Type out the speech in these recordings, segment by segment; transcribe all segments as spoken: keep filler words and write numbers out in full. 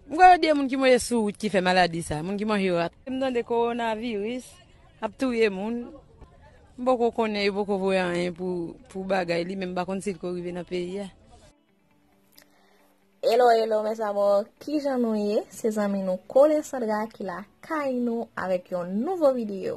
M kwè yo di e moun ki manje sou wout ki fè maladi sa, moun ki manje rat. M tande kowonaviris ap touye moun. M poko konnen, yo poko voye anyen pou, pou bagay li, men m pa konn si l ko rive nan peyi a. Hello, hello, mes amours, kijan nou ye? Se zanmi nou Colin Sandra ki la kay nou avèk yon nouvo videyo.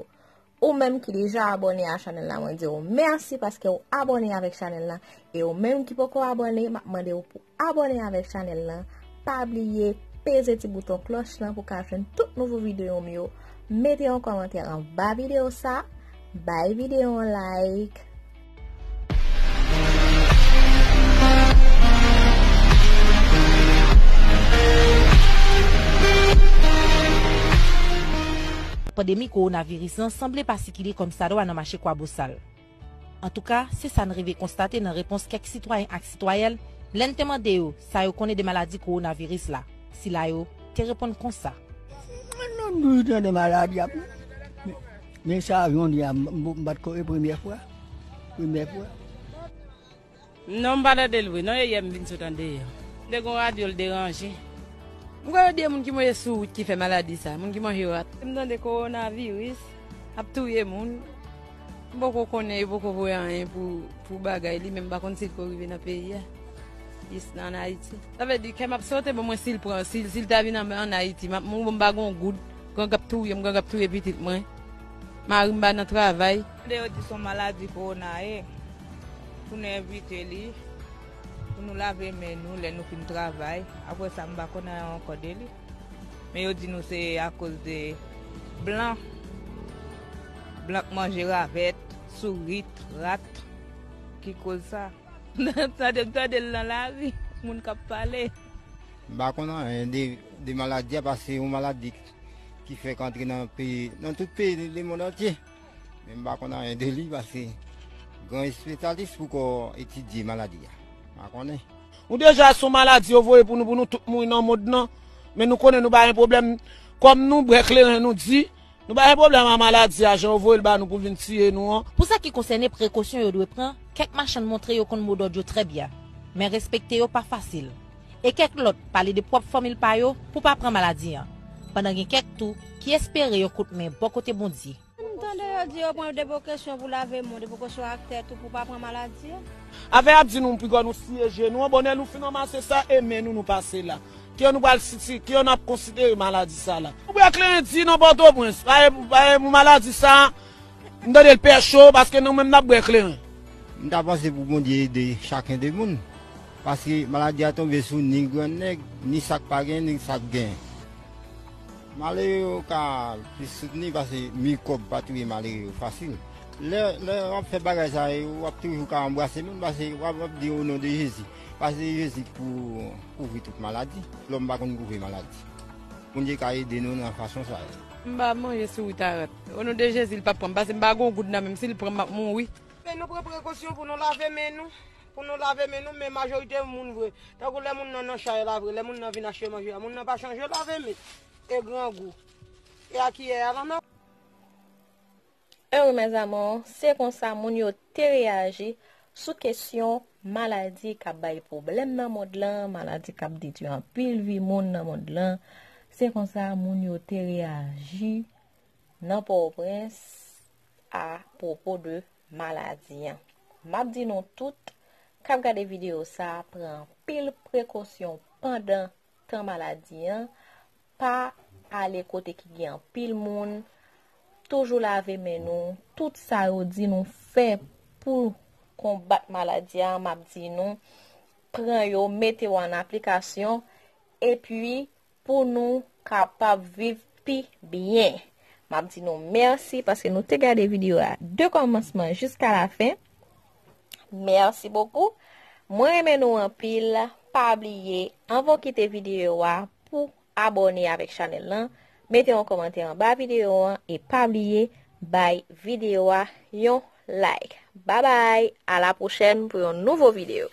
Ou menm ki deja abòne a chanèl la, mwen di w mèsi paske w abòne avèk chanèl la. E ou menm ki poko abòne, m ap mande w pou abòne avèk chanèl la. Pa bliye peze ti bouton klòch lan pou ka jwenn tout nouvo videyo m yo. Mete yon kòmantè anba videyo sa, bay videyo an like. Pandemi kowonaviris lan sanble pa sikile kòm sa dwa nan mache Kwabosal. Antouka, se sa n rive konstate nan repons kèk sitwayen ak sitwayèn lè n te mande yo sa yo konnen de maladi kowonaviris la, sila yo te reponn konsa. Mwen nou nou tande maladi ap men sa yon di a m pa t ko e premyè fwa. Premyè fwa. Non, m pa tande l vre. Non, e yè m vin sot andeyò. M te gon radyo l deranje. M kwè yo di e moun ki manje sou wout ki fè maladi sa, moun ki manje rat. M tande kowonaviris ap touye moun. M poko konnen, yo poko voye anyen pou, pou bagay li, men m pa konn si l ko rive nan peyi a. Jis nan Ayiti. Sa vle di, kè m ap sote, bon, mwen, si l pran, si, si l ta vin an, an Ayiti, m ap mouri, bon, m pa gon goud. Gang ap touye m, gang ap touye pitit mwen. Mari m pa nan travay. Tande yo di se yon maladi kowona ye. Pou nou evite li, pou nou lave men nou lè nou fin travay. Apre sa, m pa konn anyen ankò de li. Men yo di nou se akoz de blan. Blan k manje ravèt, sourit, rat ki koz sa. Tande, m tande l nan lari, moun k ap pale. M pa konn anyen de, de maladi a, paske se yon maladi ki fèk antre nan peyi, nan tout peyi lemonn antye. Men m pa konn anyen de li, paske gen espesyalis pou ko etidye maladi a. M pa konnen. Nou deja se yon maladi yo voye pou nou, pou nou tout mouri nan mond lan. Men nou konnen nou pa gen pwoblèm. Kòm nou bwè kleren, nou di, nou pa gen pwoblèm a maladi a jan yo voye l ba nou pou vin tiye nou an. Pou sa ki konsène prekosyon yo dwe pran, kèk machann montre yo konn modòd yo trè byen. Men respekte yo pa fasil. E kèk lòt pale de pwòp fanmi l pa yo pou pa pran maladi an. Pandan gen kèk tou ki espere yon kout men bò kote Bondye. M tande yo di yo pran de prekosyon pou lave men w, de prekosyon ak tèt ou pou pa pran maladi an. Avè y ap di nou pigò nou siye je nou an, bò lè nou fin ranmase sa e men nou nou pase la. Kijan nou pral siti, kijan n ap konsidere maladi sa la? Nou bwè kleren di nan Pòtoprens, pa e, pa e pou maladi sa, m tande l pè cho, paske nou menm n ap bwè kleren. M ta panse pou Bondye ede chaken de moun, paske maladi a tonbe sou ni grann nèg, ni sa k pa gen, ni sa k gen. Malere yo ka plis soutni, paske mikwòb pa touye malere yo fasil. Lè, lè w ap fè bagay sa yo, w ap toujou ka anbrase moun, paske w ap, w ap di o non de Jezi. Paske Jezi pou kouvri tout maladi. Lòm pa konn kouvri maladi. Bondye ka ede nou nan fason sa yo. M pa manje sourit a rat. O non de Jezi, l p ap pran m, paske m pa gon goud nan men m, si l pran m, m ap mouri. Men nou pran prekosyon pou nou lave men nou. Pou nou lave men nou, men majorite moun vre. Tankou lè moun nan nan chay la vre, lè moun nan vin achte manje a, moun nan pa chanje lave men. E grangou. E a kiyè a la nan. Heureux mes amours, se konsa moun yo te reyaji sou kesyon maladi k ap bay pwoblèm nan mond lan, maladi k ap detwi anpil vi moun nan mond lan. Se konsa moun yo te reyaji nan Pòtoprens apwopo de maladi an. M ap di nou tout k ap gade videyo sa a, pran anpil prekosyon pandan tan maladi an, pa ale kote ki gen anpil moun, toujou lave men nou, tout sa yo di nou fè pou konbat maladi a, m ap di nou, pran yo, mete yo an aplikasyon, epi pou nou kapab viv pi byen. M ap di nou mèsi paske nou te gade videyo a de kòmansman jiska lafen. Mèsi bokou. Mwen renmen nou anpil. Pa bliye, anvan w kite videyo a, pou abòne avèk chanèl lan, mete yon kòmantè anba videyo an e pa bliye bay videyo a yon like. Babay, a la pwochèn pou yon nouvo videyo.